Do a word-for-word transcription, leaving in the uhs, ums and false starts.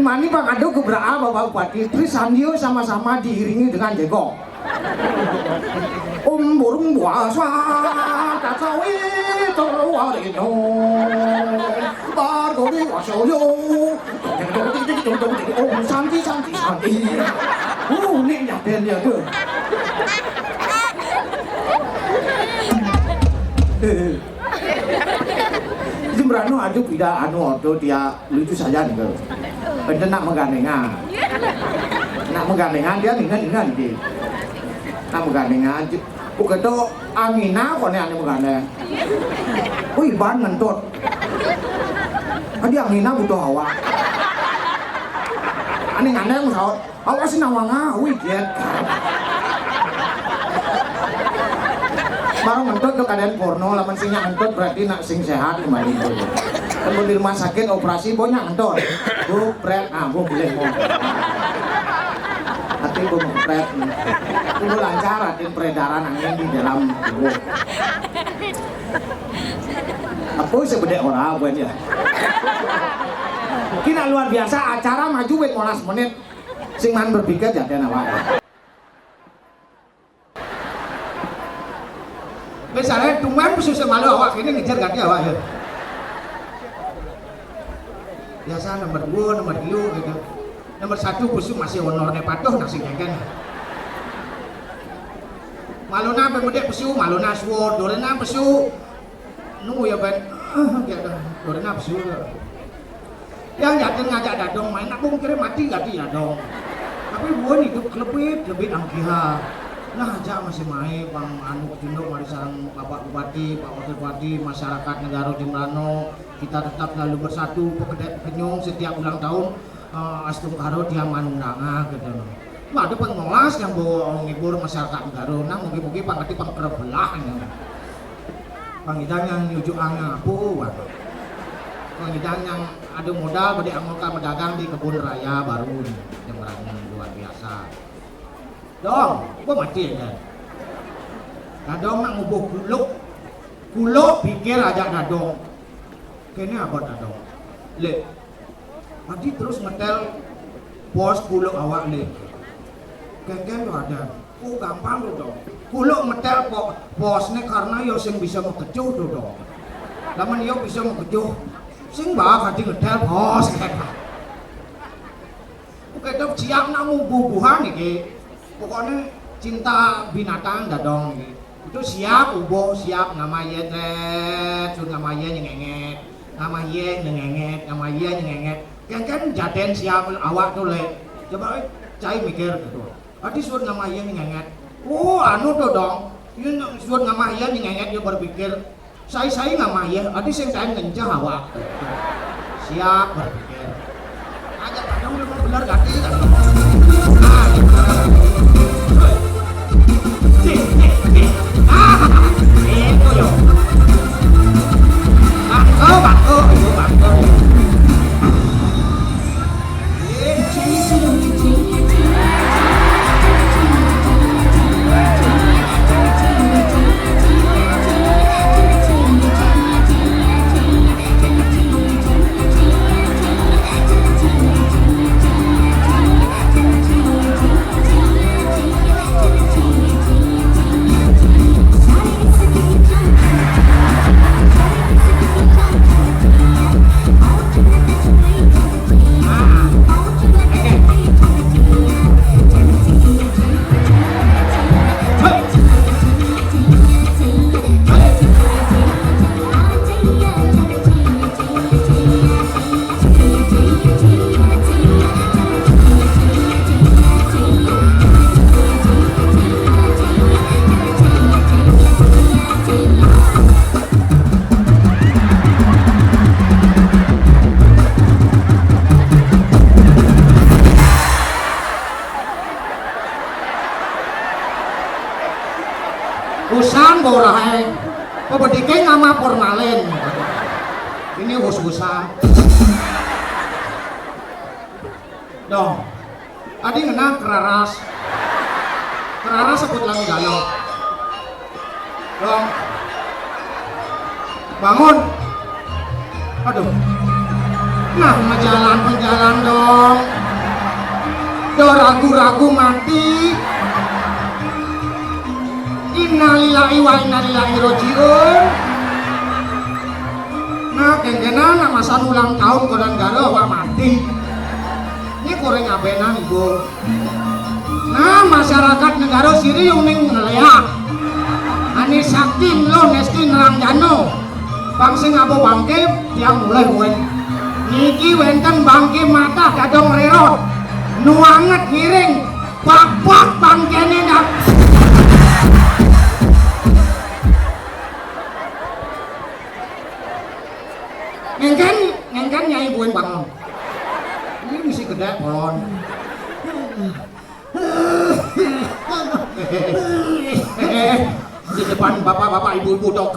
Mani pangadu gebra'a Bapak Bupati, Tri Sandio sama-sama diiringi dengan jegong. Om burung buasa, cacawi terluar hidung. Pargone wasaya. Om santi, santi, santi. Uh, nek nyaden ya, tuh. Jembrano aduh, tidak anu, aduh, dia lucu saja nih, tuh. Benten nak megandengan. Nak megandengan, dia ningan, ningan, gitu. Nak megandengan, Uga to angina kone ane megane. Wih, ban ngentut. Adi angina butuh awak. Ane ngane saut. Awak sing nawanga, wih, jet. Baru ngentut to keadaan porno, lamun sing ngentut berarti nak sing sehat kembali. Lamun di rumah sakit operasi, bo ngentut. Bu, pret, ah, bu, boleh, bu. Ati bu, pret. Itu lancar, ati peredaran angin di dalam tubuh. Aku sebedek ora, buat ya. Kina luar biasa, acara maju wit molas menit. Sing man berpikir jadi awak. Misalnya, tumben pesu sing malu awak kene ngejar ganti awak ya. Biasa nomor dua, nomor tiga gitu. Nomor satu pesu masih honornya patuh nasi kengken. Maluna pemedek pesu, maluna suwur, dorena pesu. Nu ya ben, gitu. Dorena pesu. Yang yakin ngajak dadong main, aku mikirnya mati gati dadong. Tapi buan hidup kelebit, lebit angkiha. Nah, ajak masih main, bang anu tunduk mari sarang Bapak Bupati, Pak Wakil Bupati, masyarakat negara Jembrano, kita tetap selalu bersatu, pekedek kenyung setiap ulang tahun, eh, astungkara tiang manundanga, gitu. Nah, ada pengelas yang bawa ngibur masyarakat negara, nah, mungkin-mungkin pangerti pengkerebelah, ya. Pangidang yang nyujuk angin apa, wah. Pangidang yang ada modal, pada angulkan berdagang di kebun raya baru nih, yang berani luar biasa. Dong, gua mati ya, kan? Dadong nak ngubuh kuluk, kuluk pikir aja dadong. Kene abot dadong. Lek, Adi terus ngetel pos kuluk awak, Lek. Kengken tuh ada. Oh, gampang tuh, dong. Kuluk ngetel po posne karena yo sing bisa mekecuh tuh, dong. Lamun yo bisa mekecuh, sing bah adi ngetel pos, kan. Oke, dok, siap nak ngubuh-buhan iki. Pokoknya cinta binatang dadong iki. Itu siap, ubuh, siap, ngamaye, tret, sun ngamaye, nyengenget. Ngamaye, nyengenget, ngamaye, nyengenget. Kengken jaden siap awak tuh, Lek. Coba, eh, cai mikir gitu. Adi sun ngamaye, nyengenget. Oh, anu tuh, dong. Ini sun ngamaye, nyengenget, dia berpikir. Sai-sai ngamaye, adi sing kain ngencah awak. Siap berpikir. Aja kadang udah mau bener gati kan. Nah, gitu. Cik, cik, cik. Ah, itu yo. Bangko, bangko, itu bangko. Usan borahe. Pebedike ngama formalin. Ini us-usan. Dong. Adi ngena keraras. Keraras sebut lagi dalam. Dong. Bangun. Aduh. Nah, menjalan, menjalan dong. Do ragu-ragu mati. Innalillahi wa innalillahi rojiun. Nah, kéngkénan nak masa ulang tahun konan garo awak mati. Ini kurang abenan, Ibu. Nah, masyarakat negara siri yang ning ngeliat. Ani sakti lo nesti nerang jano. Bang sing abo bangke, tiang mulai wen. Niki wenten bangke mata dadong rerot. Nuanget ngiring. Bak-bak bangkene dak. Ngengken, ngengken Nyai Buin Bangun. Ini mesti gede polon. Di depan bapak-bapak, ibu-ibu, dok.